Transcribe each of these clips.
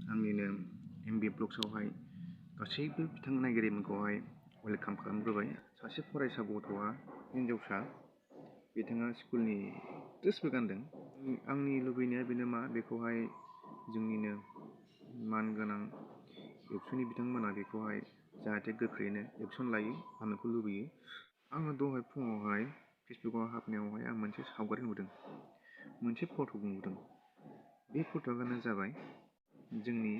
आंनिनो MB ब्लग्सआवहाय गासैबो बिथां नायगिरिफोरखौहाय वेलकाम खालामग्रोबाय। सासे फरायसा गथ'आ हिन्जावसा, बिथाङा स्कुलनि ड्रेसबो गानदों। आंनि लुबैनाया बेनो मा, बेखौहाय जोंनिनो मानगोनां एबसुनि बिथांमोना बेखौहाय जाहाथे गोख्रैनो एक्सन लायो, आं बेखौ लुबैयो। आङो दहाय फुङावहाय फेसबुकआव हाबनायावहाय आं मोनसे सावगारि नुदों, मोनसे फट' नुदों। बे फट'आनो जाबाय जोंनि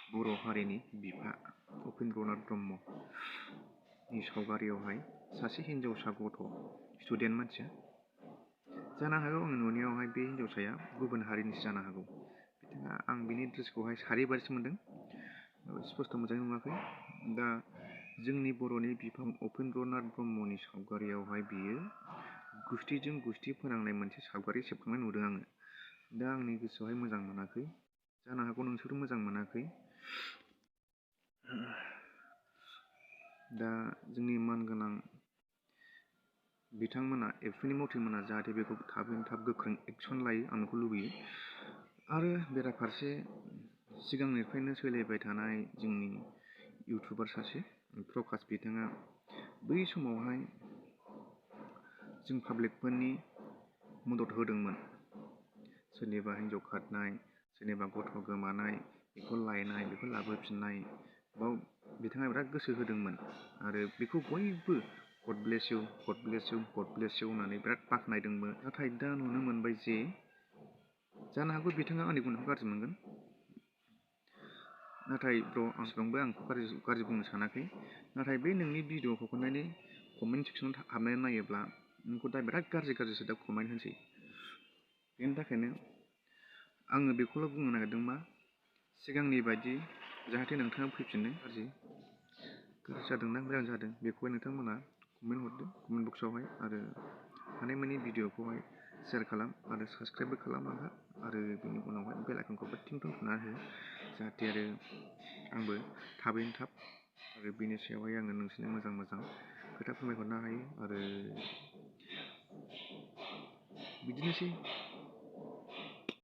बर' हारिनि बिफा उपेन्द्रनाथ ब्रह्मनि सावगारियावहाय सासे हिन्जावसा गथ', स्टुडेन्ट मानसिया जानो हागौ। आंनि नुनायावहाय बे हिन्जावसाया गुबुन हारिनिसो जानो हागौ। बिथाङा, आं बिनि ड्रेसखौहाय सारि बारिसो मोनदों, स्पस्ट' मोजाङै नुवाखै। दा जोंनि बर'नि बिफा उपेन्द्रनाथ ब्रह्मनि सावगारियावहाय बियो गुस्थिजों गुस्थि फोनांनाय मोनसे सावगारि सेबखांनाय नुदों आङो। दा आंनि गोसोआवहाय मोजां मोनाखै, जानो हागौ नोंसोर मोजां मोनाखै। दा जोंनि मानगोनां बिथांमोना, एबसुनि मावथिमोना जाहाथे बेखौ थाबैनो थाब गोख्रों एक्सन लायो, आं बेखौ लुबैयो। आरो बेराफारसे सिगांनिफ्रायनो सोलिबाय थानाय जोंनि इउटुबार सासे प्रकाश, बिथाङा बै समावहाय जों पाब्लिकफोरनि मदद होदोंमोन। सोरनिबा हिन्जाव खारनाय, सोरनिबा गथ' गोमानाय, बेखौ लायनाय, बेखौ लाबोफिननाय, बाव बिथाङा बिराद गोसो होदोंमोन। आरो बेखौ बयबो गड ब्लेस इउ, गड ब्लेस इउ, गड ब्लेस इउ होननानै बिराद बाख्नायदोंमोन। नाथाय दा नुनो मोनबाय जे, जानो हागौ बिथाङा आंनि बुंनायखौ गाज्रि मोनगोन, नाथाय ब्र' आंसिबांबो आंखौ गाज्रि बुंनो सानाखै। नाथाय बे नोंनि भिडिअ हगारनायनि कमेन्ट सेक्सनाव हाबनानै नायोब्ला नोंखौ दा बिराद गाज्रि दा कमेन्ट होनसै। बेनि थाखायनो आङो बेखौल' बुंनो नागिरदों मा, सिगांनि बायदि जाहाथे नोंथाङा फैफिनो। गाज्रि जादोंना मोजां जादों, बेखौहाय नोंथांमोना कमेन्ट हरदो कमेन्ट बक्सआवहाय। आरो हानायमानि भिडिअखौहाय शेयार खालाम आरो साबस्क्राइबबो खालामलांखा। आरो बेनि उनावहाय बेल आइकनखौबो थिं थिं थुना हो, जाहाथे आरो आंबो थाबैनो थाब आरो बेनि सायावहाय आङो नोंसोरनो मोजां खोथा फोरमायहरनो हायो। आरो बिदिनोसै।